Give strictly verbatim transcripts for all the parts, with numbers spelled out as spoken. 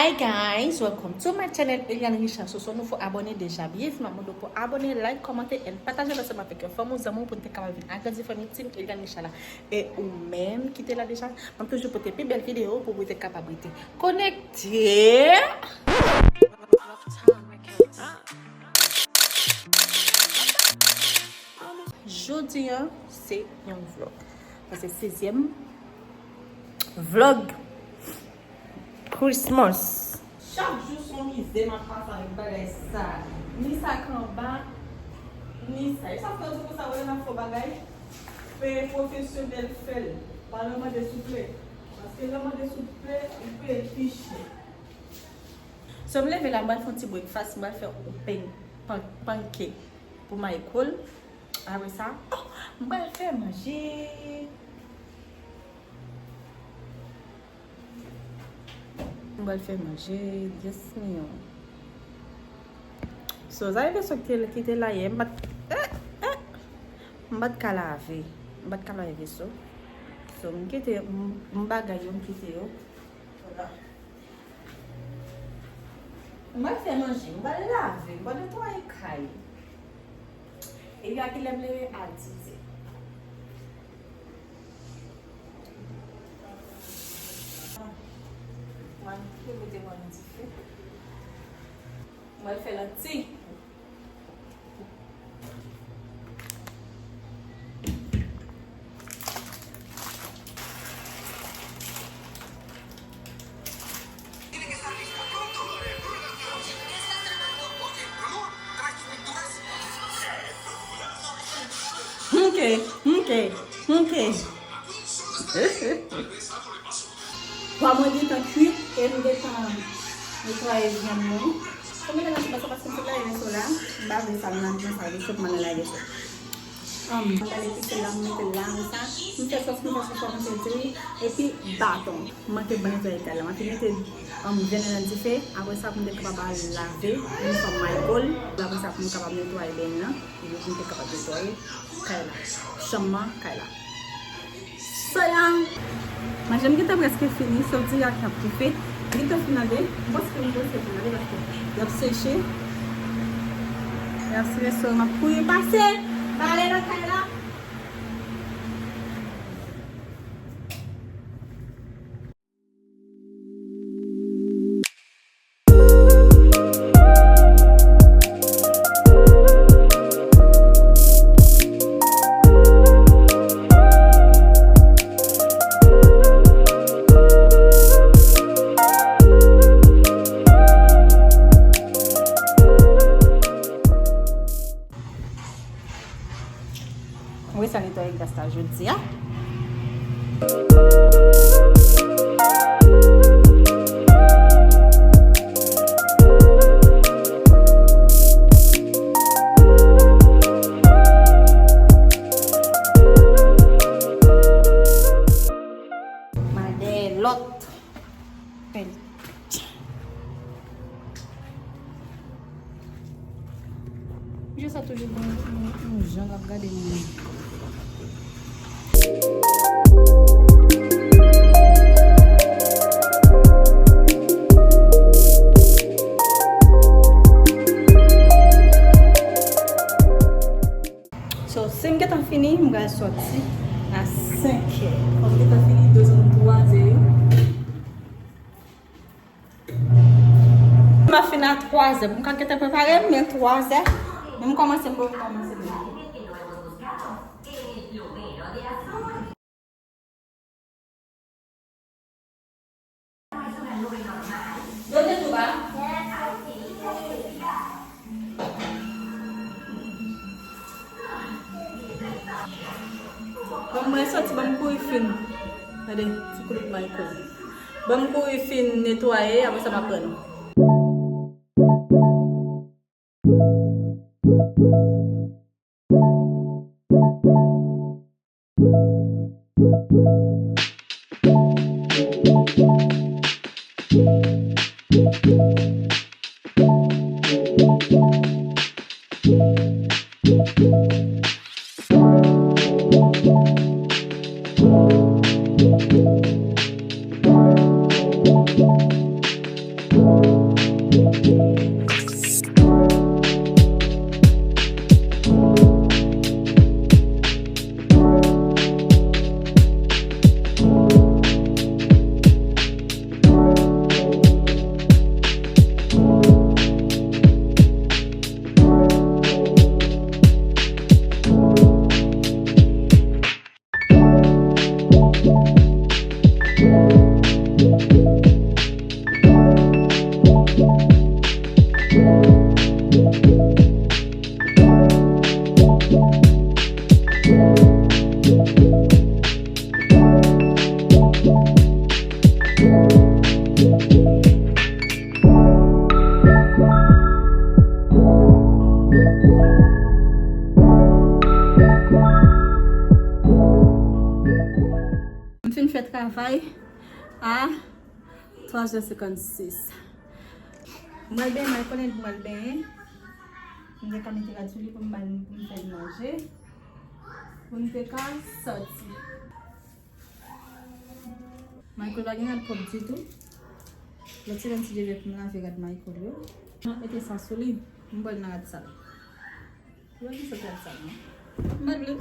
Hey guys, welcome to my channel, Eliane Richard. So, si w nouvo abòne, deja byenvini. Mwen mande w pou abòne, like, kòmante and pataje l ansanm avèk yon fanmi w, zanmi w, pou n te kapab vin agrandi fanmi Team Eliane Richard la. E ou menm ki te la deja, m ap toujou pote pi bèl videyo pou ou te kapab rete konekte. Jodi a, se yon vlog. Paske sizyèm vlog Christmas. Chak jou se yon mize m ap pase avèk bagay sa. Ni sa k anba, ni sa. E sa fè w di konsa, wè lè n ap fè yon bagay, fè pwofesyonèl fè l. Pa nan mande souple. Paske lè w mande souple, ou peye pi chè. So, m leve la, m pral fè yon ti breakfast, m pral fè yon pen, pan, pancake pou Michael. Apre sa, oh, m pral fè manje. M pral fè manje, yes mignon. So, sa e veso ki te, ki te la yè, m pa t, eh, eh, m pa t ka lave. M pa t ka lave veso. So, m kite, m, m bagay yo, m kite yo. Voilà. M pral fè manje, m pral lave, m pral netwaye kay. Epi a kilè m leve? A dizè. Mwen, mete mwen nan dife. Mwen fè lanti. Ok, ok, ok. Pwa mwen gentan kuit e m gentan netwaye vyann mwen. Kòm mwen nan ti basa paske m sot lave veso la, m pa vle sa nan, nan sa veso, m ann lave veso. Ann, m gade ki sèl la, m mete l la, apre sa, m fè sòs, m fè sòs, m fè diri, epi baton. M manke byen netwaye kay la. M ap mete, ann, vyann nan nan dife, apre sa, pou m te kapab al lave, m fè Michael, apre sa, pou m kapab netwaye beny nan, epi pou m te kapab netwaye kay la, chanm nan, kay la. Soya. Manje m gentan prèske fini, sòf diri a k ap toufe. M gentan fin lave, m panse ke m prèske fin lave paske y ap seche. Y ap seche, so m ap kouri pase, m ale nan kay la. Mwen sa netwaye gaz la jodi a. Mande lòt. Pèdi. Je sa toujou bon, yon, yon jan l ap gade moun. So, si m gentan fini, m pral sòti a senkè. Fò m gentan fini, dozan twazè yo. M ap fini a twazè. Pou m ka gentan prepare m, men twazè. Men m kòmanse, m kòmanse. Yo te tou ba. Bon, mwen soti, ban m kouri fin. Gade, ti koulèt Michael. Ban m kouri fin netwaye, apre sa m ap pran nou. Bay a twa zè senkannsis. Mwen al benyen, Michael di mwen al benyen. Mwen te ka mete rad sou li pou m ba l, pou m fè l manje. Pou m te ka sòti. Michael pa gen rad pwòp ditou. Lòt semèn, si Dye vle, pou m lave rad Michael yo. Mwen mete sa sou li. M bwè l nan rad sal. Yo di se rad sal, non? M pa vle.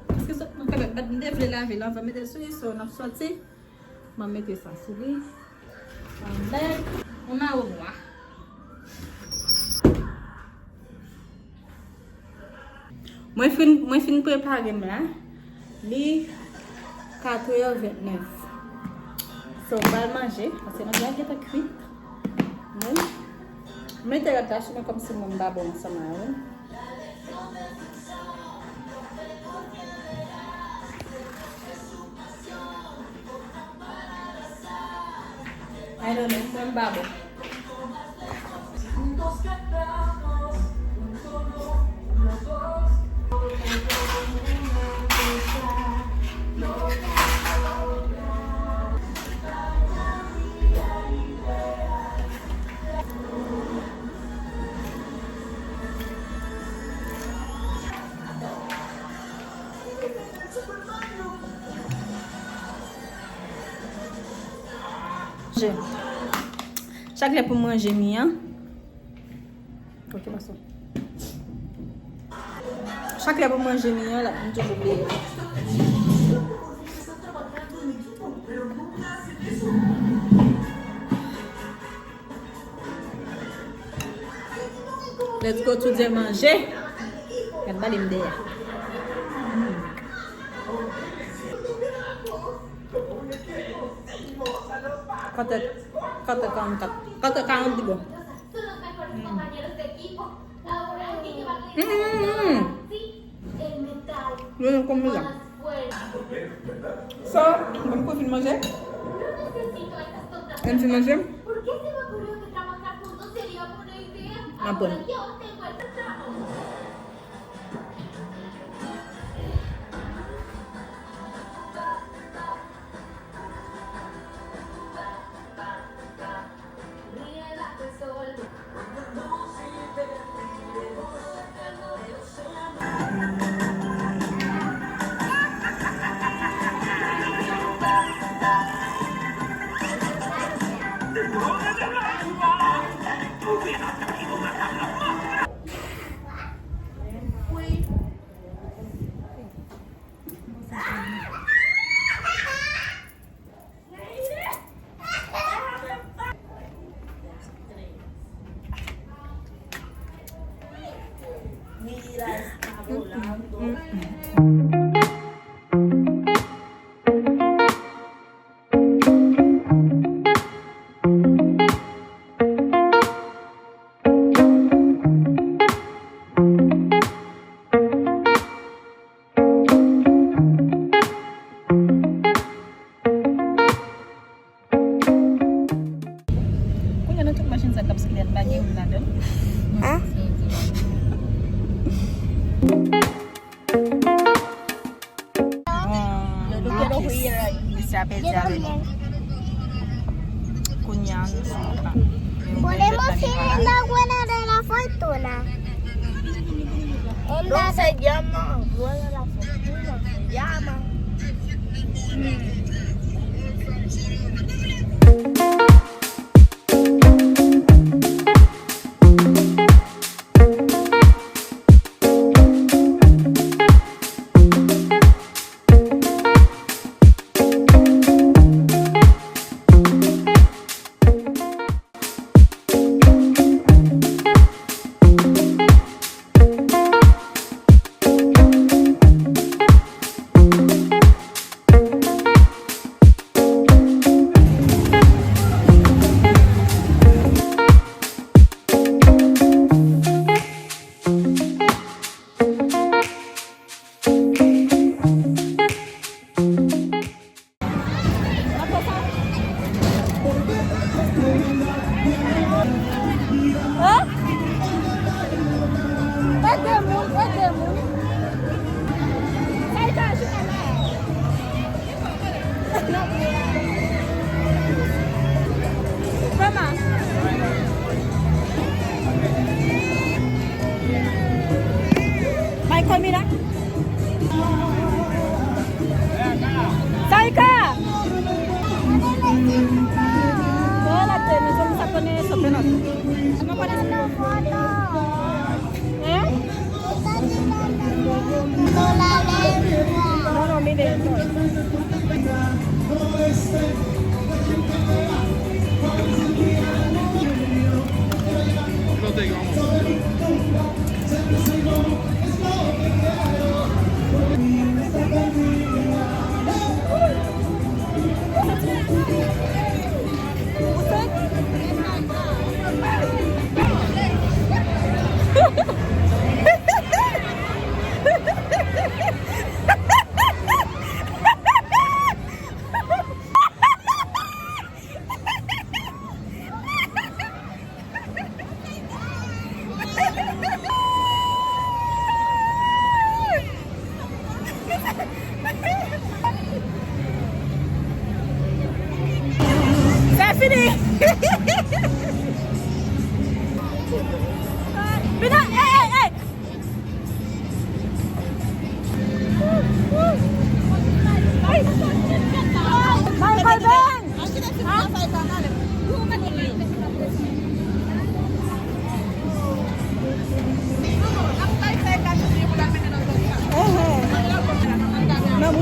Paske sot mwen kanmenm, bat m te vle lave l anvan mete l sou li, so n ap sòti. Mwen mete sa sou li. Avèk yon mawo nwa. Mwen fin, mwen fin prepare m la. Li katrè vennèf. So, m pral manje, paske manje a gentan kwit. Wi. M mete rad la sou mwen kòmsi mwen m pa bon ansanm a yo. I don't know, mwen m pa bon. Manje. Chak lè pou manje mi an. Ok, pa sa. Chak lè pou manje mi an, la, m toujou bliye. Let's go to the manje. Gad bale m dèyè. Mm. Katè, katè karannkat. Katè karant di bon. Mm. Mm, mm, mm. Yo, yo konn la. So, mwen pou fin manje. Mwen fin manje. Apre. Kounye a nan tout machin sa k ap sikile a, pa gen youn ladan l. Ah. Bon, bon, kis. Mesye a pèdi avè nou. Kounye a, nou sou wout la. Podemos ir en la buena de la fortuna. En la se llama buena la fortuna. Se llama.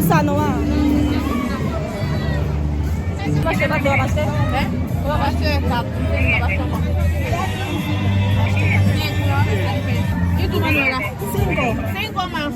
Sa non a. Mache, pa dwe mache. Hein? Ou pa mache kat. Ki tou Manuela? Cinco. Cinco más.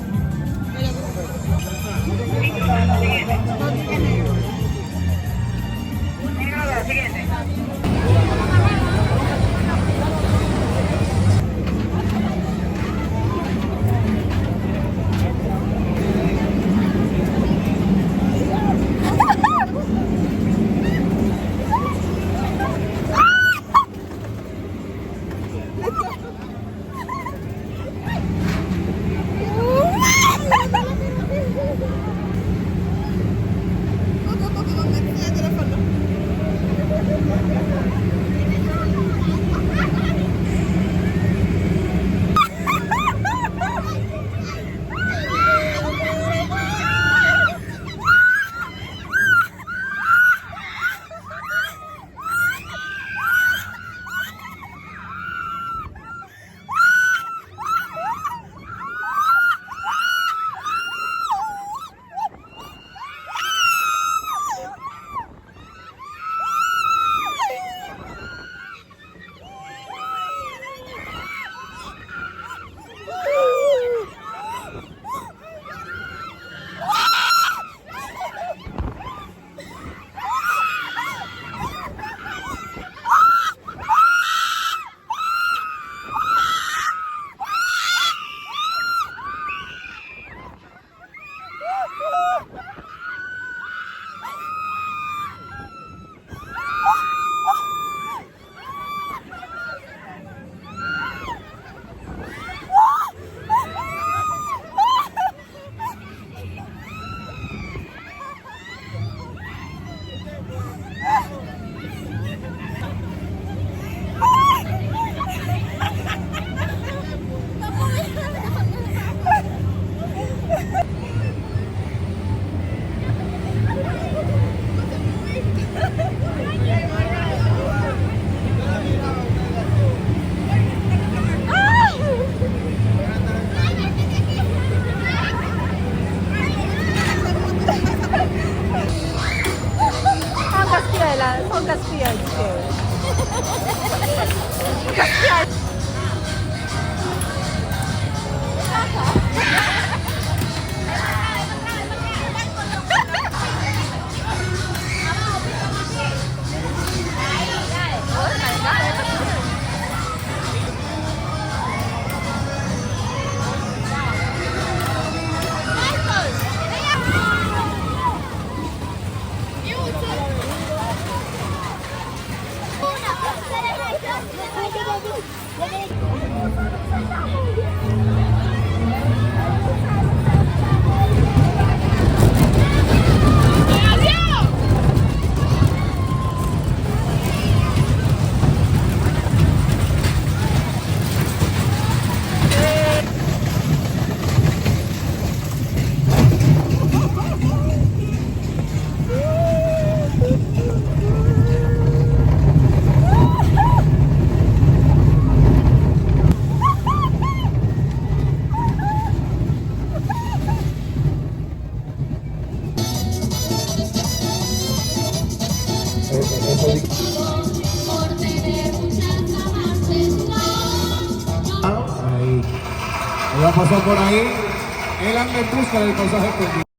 San gaspiyay la, san gaspiyay, gaspiyay. Ahí. Ahí va a pasar por ahí. Él anda en busca del pasaje perdido.